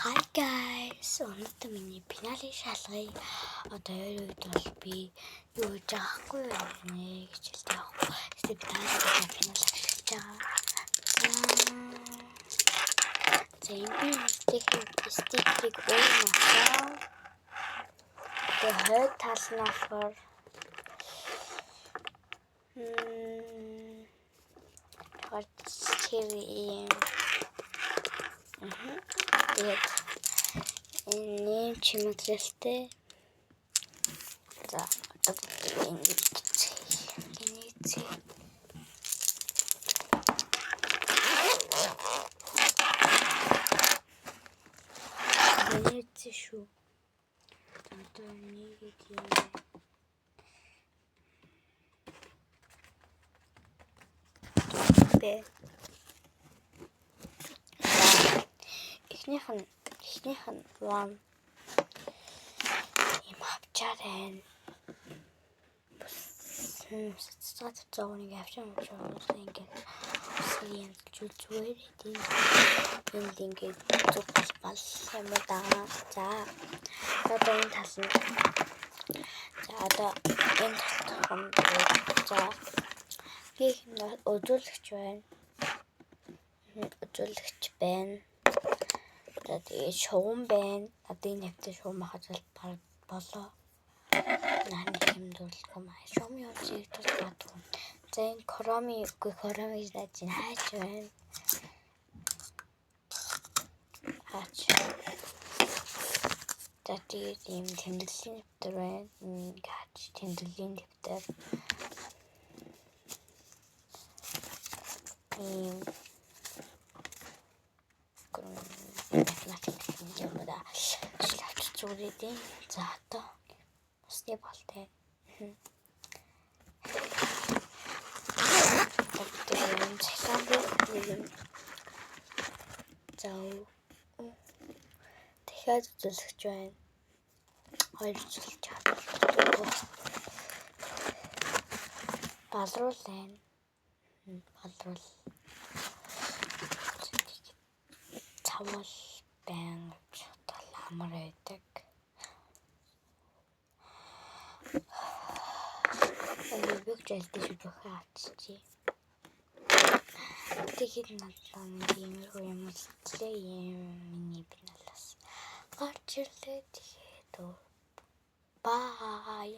Hi guys. Өнөөдөр миний пеналын шалгыг одоо ойр үед бол би юу хийж байгаа хгүй юу нэ гэж хэлдэг байхгүй. Гэхдээ би таашаа пенал ашиглаж байгаа. За энэ стикерийг өөр нь авсан. Тэгээ хойд тал нь болохоор cherry юм. Тэгээд энэ чимэглэлтэй. За одоо ингэж гинэцээ. Гинэцээ шүү. Одоо нэг юм. Бэ. Эхнийх нь one юм авчаар байна. Цэцгээ цэцгээ нэг авчаа мөн ингээд үсэг янзлж зүгээр тийм энд ингээд зүг бал юм да. За одоо энэ тал нь за одоо энэ талх нь за би үзүүлэгч байна. Үзүүлэгч байна. За тэгээд шугам байна. Одоо энэ хавтар шугам ахаж болоо. Наа нэг юм дүүлэх юм аа. Шугам явж ирэх тул магадгүй. За энэ кроми үгүй кроми гэж найз энэ хайч байна. Хаач. За тэгээд ийм тэмдэглэлийн дэвтэр байна. Хаач тэмдэглэлийн дэвтэр. Ийм математик юм да. Жил авчиж зүгээр дээ. За одоо усны болтой. Юм. За дахиад үзүүлэгч байна. Хоёр үзүүлж чаддаг. Балруул байна. Балруул. Цавал баян чадвал амар байдаг. Бөгж альдаж бөхөө авчижээ. Тэгээд надад нэг иймэрхүү юм үлдлээ юм миний пеналаас гарч ирлээ. Тэгээд бай.